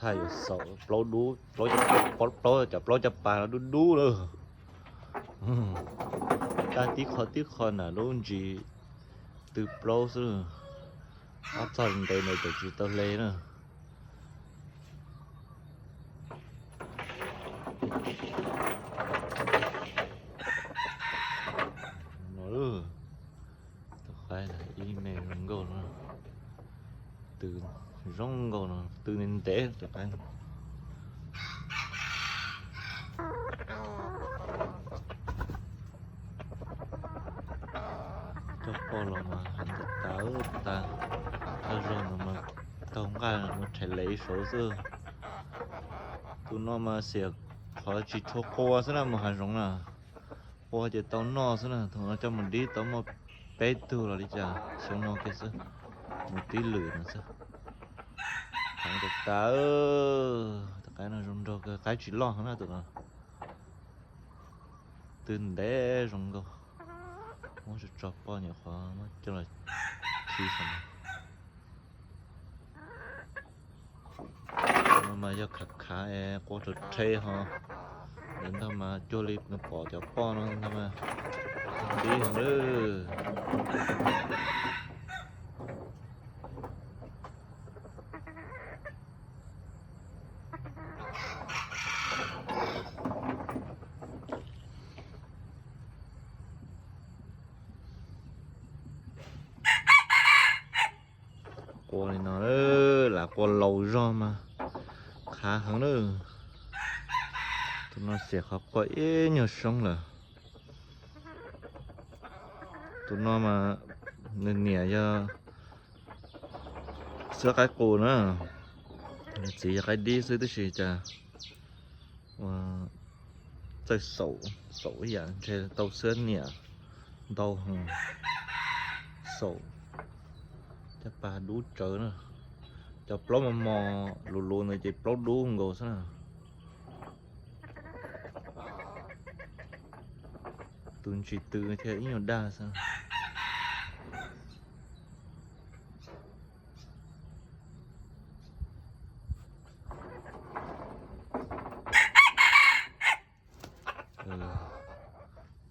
Thaj yuav xaum plaub dub, plaub cov, plaub cov pas no dub dub lawm. Tag tib qho tib qho nram lub ntsis tw plaub xwb. Ob txog ntev ntev tseem tsis tau hle na. No, tus qaib ib me zoo nkauj no, tw zoo nkauj no, tw ntev ntev tus qaib. Coj poj los mas heev tas tas, thaj zaug no mas taug nqaj mus rhais lev ib saud xwb. Tus no mas xiam qhov tsis tshua qua xwb na, mus hav zoov na, qua ces tau noj xwb na. Tus no coj mus dib tau muaj peb tug los li cas xyoo no kiag xwb, mus tib lwm no xwb. Heev tas tas, tus qaib no zoo nraug kawg, qaib tsis loj heev na tus no. Tw ntev zoo nkauj. Muab tso poj nyuam qhuav muab coj los khi saum no. No mas yog khav khav es qua rau rhe ho, ntawd ntag mas cuag li nws pom cov poj no ntag mas dib heev lawm. Qua li no, lam qua laus zog mas khav heev na. Tus no xiam qhov qua ib nyuag soob lawm. Tus no mas nws niam yog xwb qaib qus na, nws txiv yog qaib dib xwb, tab sis cas ua txawj xaum, xaum ib yam ntshe tau xwb niam ntau heev, xaum caj pas dub tsawv na. Cov plaub mos mos luv luv ntawd ces plaub dub nkaus xwb na. Tus ntsis tw thiaj ib nyuag dag xwb.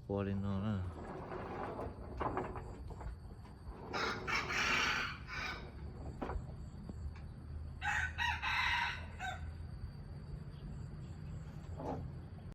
Qua li no na.